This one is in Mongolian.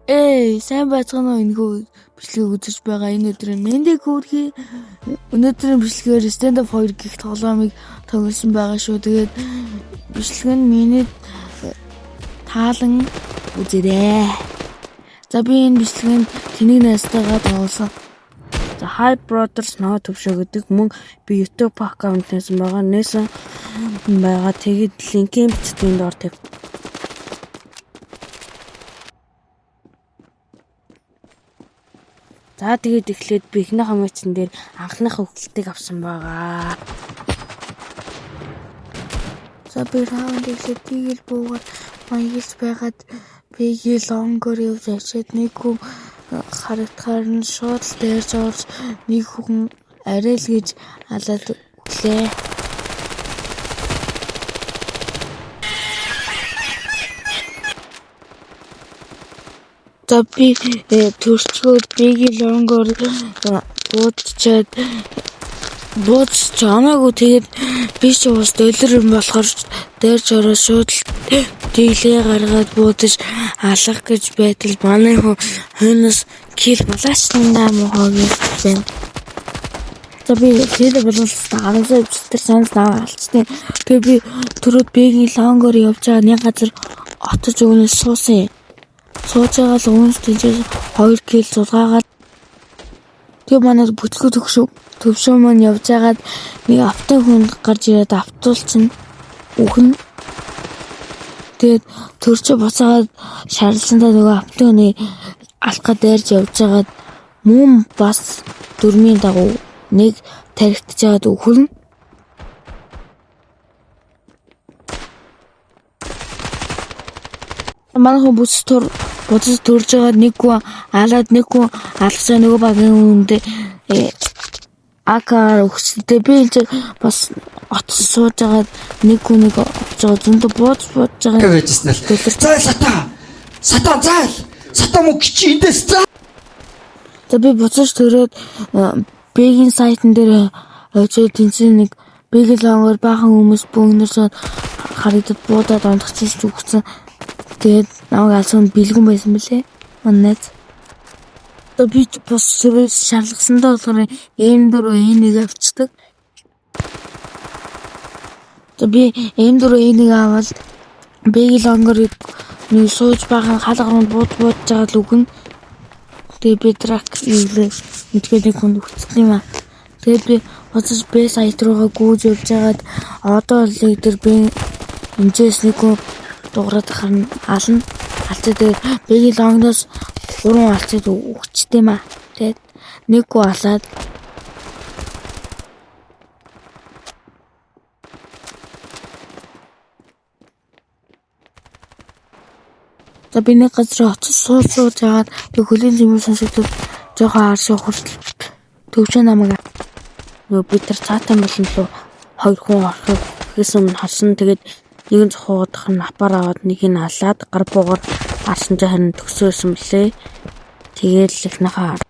Эй, сайн байцгаана уу, энэхүү бичлэгийг үзэж байгаа энэ өдрийн мэндийг хүргэе. Өнөөдрийн бичлэгээр Standoff 2 гэх тоглоомыг тоглосон байгаа шүү. Тэгээд бичлэг нь миний таалан үзээрэй. За, би энэ бичлэгэнд тэнэг найзтайгаа тоглосон. За, Hi Brothers ноо төвшөө гэдэг мөн би YouTube аккаунт нээсэн байгаа. Нээсэн байгаа. Тэгээд линкийн бичгийн доор тавь. За, тэгээд эхлээд би эхнийхээ матчн дээр анхныхаа өгөлтийг авсан байгаа. За, би раунд эхлээд Deagle буугаад маяглаж байгаад B-ийн long оор явж очиад нэг хүн харагдахаар нь шууд л дайрч орж, нэг хүн арай л гэж алаад өглөө. За, би төрчгөөд B-ийн long оор буудчаад бууж ч оноогүй, тэгээд би ч уус доллар юм болохоор дайрч ороод шууд л Deagle ээ гаргаад буудаж алах гэж байтал манай хүн хойноос kill булаач даа муухай гэж байна. За, би хэлээ болвол 10 сая тэр санал наваа алдчихсан. Тэгээ би түрүүд B-ийн long оор явж байгаа нэг газар отож өгнө суусан. Сууж байгаа л өмнөс тийжээ 2 kill 6-гаад. Тэгээ манай бүтлгүү төгшөө төвшөө маань явж байгаад нэг авто хүн гарч ирээд автуулчихна. Үхэн. Тэгээд төрчөө буцаагаад шарласандаа нөгөө авто хүний алхаа дайрж явж байгаад мөн бас дөрмийн дагуу нэг таригтж байгаад үхэрнэ. Манай хүн бүс тур буцаж төрж байгаа нэг хүн алаад, нэг хүн алгасаа нөгөө багийн хүндээ AK-аар өгчтэй. Би энэ чинь бас отсон сууж байгаад нэг хүнийг авч байгаа, зөндөө бууж бууж байгаа. Гэжсэн л. Зайл, сатан. Сатан, зайл. Сатан мөн чи эндээс заа. За, би буцаж төрөөд B-ийн site ан дээр очиод тэнцэн нэг B-ийн long оор баахан хүмүүс бөөгнөрсөд харагдад буудаад ондогчсон ч үгсэн. Тэгээд намайг алсан бэлгүн байсан бэлээ. Манай найз. Одоо би ч бас шалгасандаа болохоор M4 A1 авчдаг. За, би M4 A1 аваад B-ийн long оор нэг сууж байгаа хаалга руу бууд буудаж байгаа л үгэн. Тэгээ би трак хийлээ. Мэдгээ нэг хүнд өгсөн юм аа. Тэгээд би буцаж B site руугаа гүйж явж байгаад одоо л дээр би энэчээс нэг хүн дуурайд харна, ална. Алцаа, тэгээд B-ийн long оос гурван алцаад өгчтэй юм аа. Тэгээд нэг гоо алаад. За, би нэг газар очиж сууж сууж байгаад тэг хөлийн зэмэл сонсогдоод жоохон арш хүртэл төвчөө намайг Нөгөө бид нар цаатан болон лу хоёр хүн орохыг гэхээс өмнө харсан. Тэгээд нэгэн цохоодох нь апаар аваад нэг нь алаад гар буугаар арсан чинь харин төгсөөсөн блээ. Тэгээд л эхнийхээ